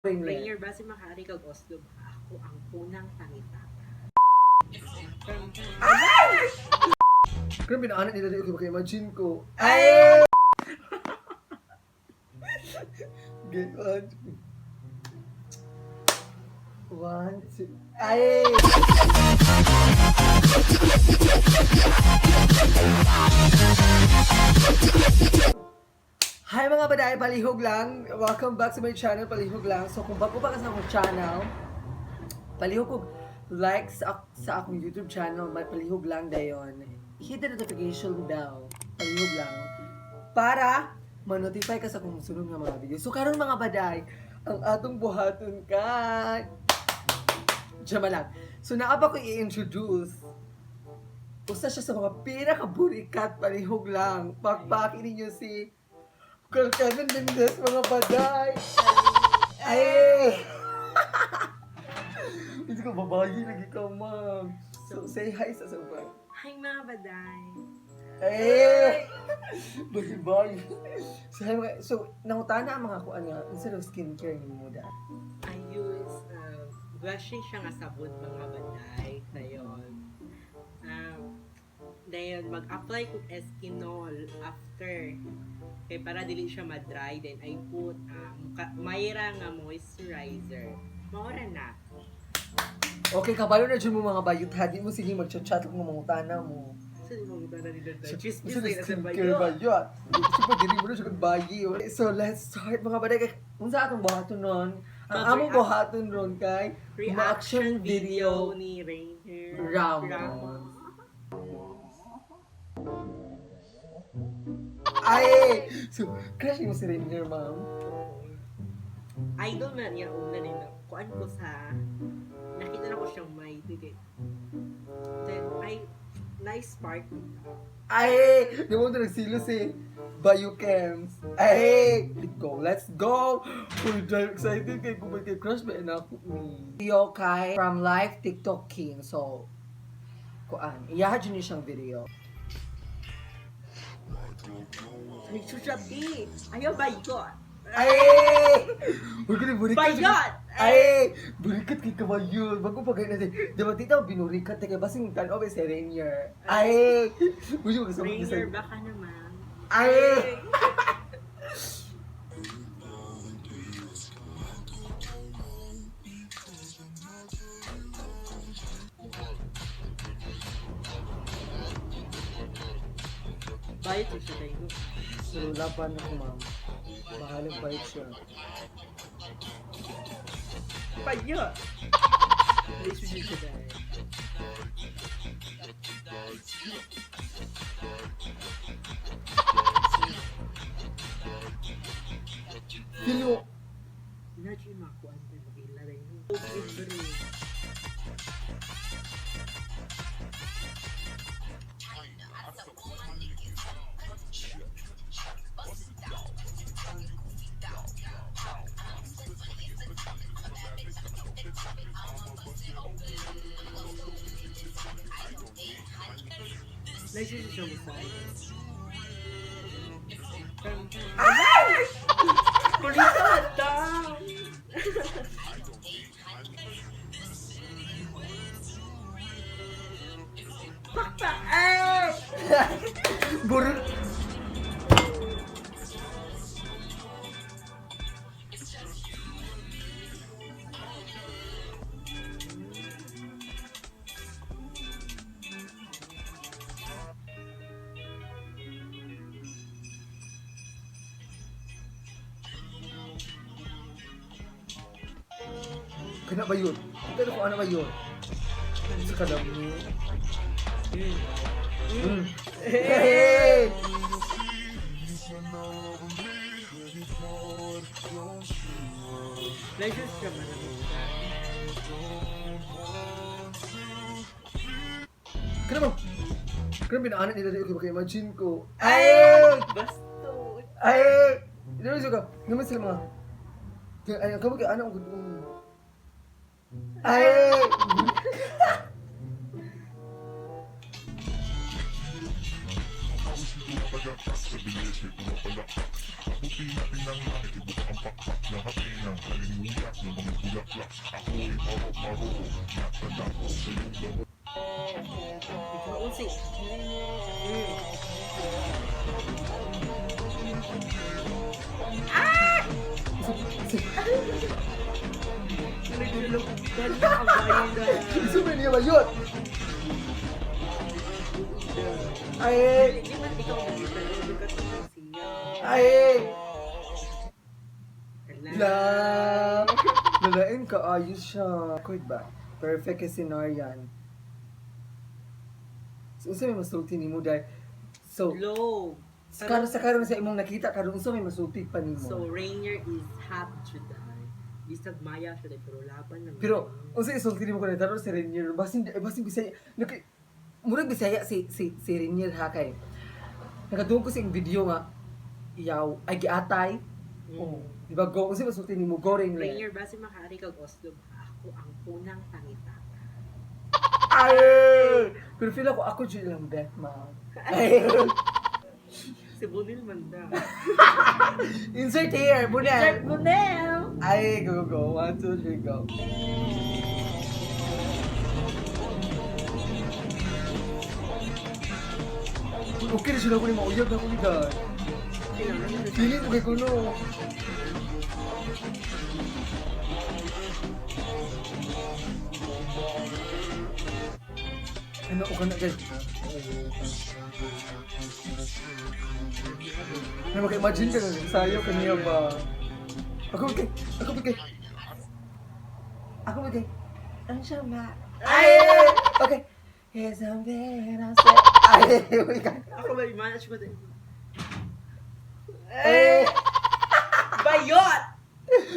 Rainier. Rainier, base makaari kag Oslo, baka ako ang unang pangita. Pero pinaanan nila dito, kaya imagine ko. Ay! Get one, two. One, two. Ay! Hi mga baday, palihog lang. Welcome back to my channel, Palihog Lang. So kung bago pa ka sa akong channel, palihog kog like sa akong YouTube channel, may Palihog Lang dayon. Hit the notification bell, Palihog Lang, para ma-notify ka sa akong sunod nga mga video. So karon mga baday, ang atong buhaton kay Diyan lang. So naa pa ko i-introduce usa siya sa mga pinakaburikat, palihog lang. Pakpakin ninyo si Carl Kevin Mendez, mga baday. Ay! Hindi ko babayi lagi ka, ma'am. So, say hi sa sabay. Hi mga baday! Ay! Bye-bye. So, hi, mga, so, nangutana ang mga kuan nga, instead of skincare ni mo da. I use blushing siya nga sabon mga baday. Dayon. Dayon, mag-apply kog Eskinol after. Kay para dili siya ma-dry, then I put Myra nga moisturizer. Maura na. Okay, kabalo na dyan mo mga bayot ha. Di mo sige mag-chat kung mangutana mo. So, di mo na nila So, Chismis so, na sa skincare bayo. ba yun? Super dili mo na siya nagbayi. So, let's start mga baday. Kay, unsa atong buhaton nun? Ang among buhaton ron kay Reaction video ni Rainier Ramos. Ay! So, crush mo si Rainier, ma'am. Idol man niya una nila. Kuan ko sa nakita na ko siyang may ticket. Then I nice spark. Ay! Di mo ito nagsilos eh. Biochems. Ay! Let's go. Let's go! Uy, dahil excited kay kung may kay crush ba ako ni. Video kay from live TikTok King. So, kuan. Iyaha dyan niya siyang video. Nagsusabi. Ayaw bayot. Ay! Uy, kini burikat. Bayot! Ay! Burikat kay kabayo. Bago pa kayo natin. Di ba tita, binurikat kay basing tanaw ba si Rainier. Ay! Uy, yung kasama Rainier baka naman. Ay! Bayot siya tayo. So, laban ako, ma'am. Bahalang bait siya. Bayot. Nagsusabi siya tayo. Feel mo, Imagine makuan tayo magila rin. Nagsusabi siya mo sa Ay! Kulita down! Pakta! Ay! Burot! Kana ba yun? Pero kung ano ba yun? Sa kadami. Mm. Hey! Pleasures ka ba naman? Kana ba? Kana pinaanan nila dito kay imagine ko. Ay! Bastos! Ay! Hindi naman sila. Naman sila mga... Ay, ang kamag ano ang Ay! Ikaw unsi. Nagulog ka ang bayan na. Isuman niya bayot. Ay! Hindi man ikaw ang gitalo ka siya. Ay! Ala. La! Lalain ka, ayos siya. Record ba? Perfect kay si Norian. So, unsa may masulti nimo dahil? So, Low. karon sa karon sa imong nakita karon unsa may masulti pa nimo? So, Rainier is half Juday. Bisag Maya siya pero laban naman. Pero unsa isulti nimo kun nagtaro si Rainier, basin eh, basin Bisaya. Naki murag Bisaya si Rainier ha kay. Nakadungog ko sa iyang video nga iyaw ay giatay. Oh, di ba go unsa masulti nimo go Rainier? Rainier, base makaari kag Oslo, ako ang unang pangita. Ay! Pero feel ako ako jud lang bet ma. Ay! Si Bunil man daw. Insert here, Insert Bunel. Bunel! Ay, go, go, go. One, two, three, go. Okay na sila ko ni mauyab na ko ni Dad. Feeling ko kay kuno. Ano ko na guys? Ano maka-imagine ka na sayo kaniya ba? Ako kay ako kay ako kay ang siya ma. Ay! Okay. Here's a man I said. Ay, wait ka. Ako ba, i-manage ko din. Eh! Bayot!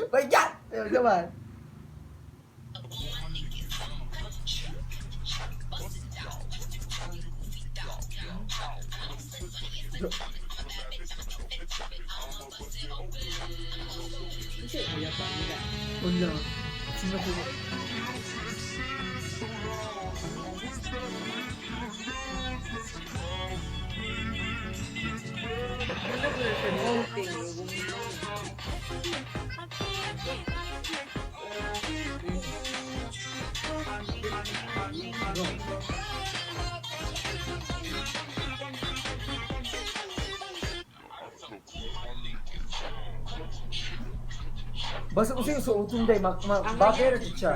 Bayat! Ayun naman. Kasi, ayaw pa nila. Wala. Sino ko? Ano ba siya? Melting. Go. Basta kung sa'yo suotong day, ma, ma, bagay ra jud siya.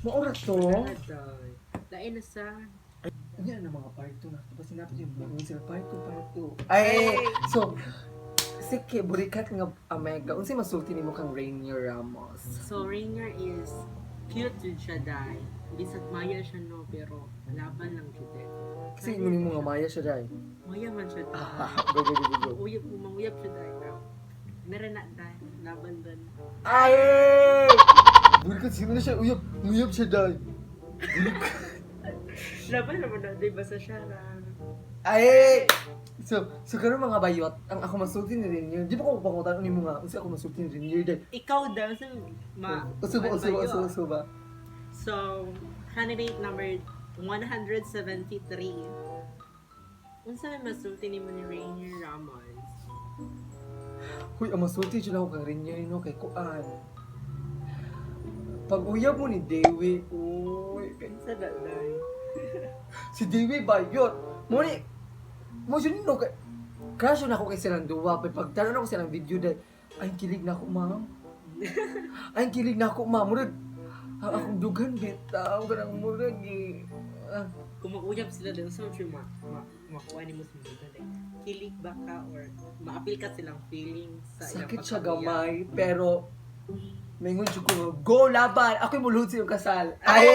Maura to. Lain na sa... Ano yan ang mga part 2 na? Diba sinabi niya, mga sila part 2, part 2. Ay! So, sige, burikat nga Omega. Unsay masulti nimo kang Rainier Ramos? So, Rainier is cute jud siya dai. Bisag maya siya no, pero laban lang jud eh. Kasi ingon nimo nga Maya siya dai. Maya man siya dai. Go, go, go, go, go. Uyab, manguyab siya dai. Meron na dai. Laban dan. Ay! Burikat, sino na siya? Uyab, uyab siya dai. Laban naman na dai basta siya ra. Ay! So, karon mga bayot, ang ako masulti ni Rainier, di ba ko pangutan nimo nga, unsa ako masulti ni Rainier dai? Ikaw daw sa ma Uso ba, uso ba, uso, uso ba? So, candidate number 173. Unsa may masulti nimo ni Rainier Ramos? Huy, ang masulti jud ako kang Rainier no kay kuan. Pag uyab mo ni Dewi, uy, kay Unsa da dai? si Dewi bayot. Mo ni mo jud no kay crush na ako kay silang duwa pero pag tanan ako silang video dahil ay kilig na ako ma'am. Ay kilig na ako ma'am. Murag ang akong dugan bitaw kanang murag eh. Ah, Kung mag-uyab sila dun, sa mga ma, ma, makuha nimo sa mga like, kilig ba ka or maapil ka silang feelings sa ilang sakit siya pagkauyab? gamay pero Maingon jud ko nga, go laban! Ako'y mulhod sa iyong kasal. Ay!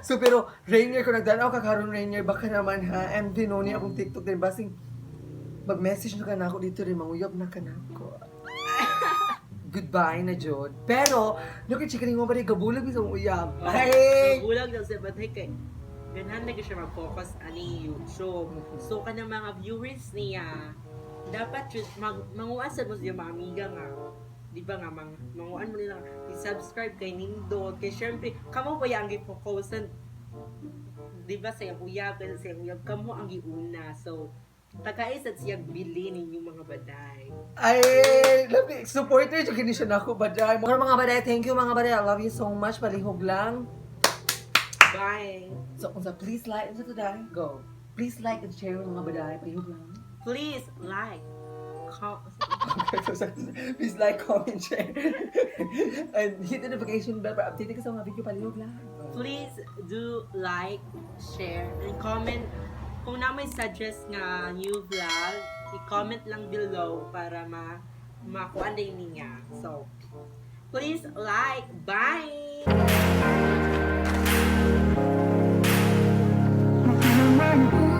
So pero Rainier ko nagdaan ako kakaroon Rainier baka naman ha MD no ni akong TikTok din basing mag-message na ka na ako dito rin manguyab na ka na ako. Goodbye na jud. Pero no kay chika mo ba rin gabulag bisang uyab. Oh, Ay! So, bulag daw siya, but hey, kay, ganahan lagi siya mag-focus ani YouTube. So, kanang mga viewers niya, dapat jud mag manguasa mo siya mga amiga nga, Di ba nga mang manguan mo nila i-subscribe kay nindot kay syempre kamo pa yang gifocusan, di ba, sa iyang uyab, kay sa iyang uyab kamo ang giuna. So tagais at siyang bili ninyo, mga baday. Ay, labi, supporter jud kini siya nako, baday. Mga mga baday, thank you, mga baday. I love you so much. Palihog lang. Bye. So, unsa, please like unsa today? Go. Please like and share, mga baday. Palihog lang. Please like Please like, comment, share, and hit the notification bell para update ka sa mga video. Palihog lang. Please do like, share, and comment. Kung na may suggest nga new vlog, i-comment lang below para ma makuha din niya. So, please like. Bye! Naman.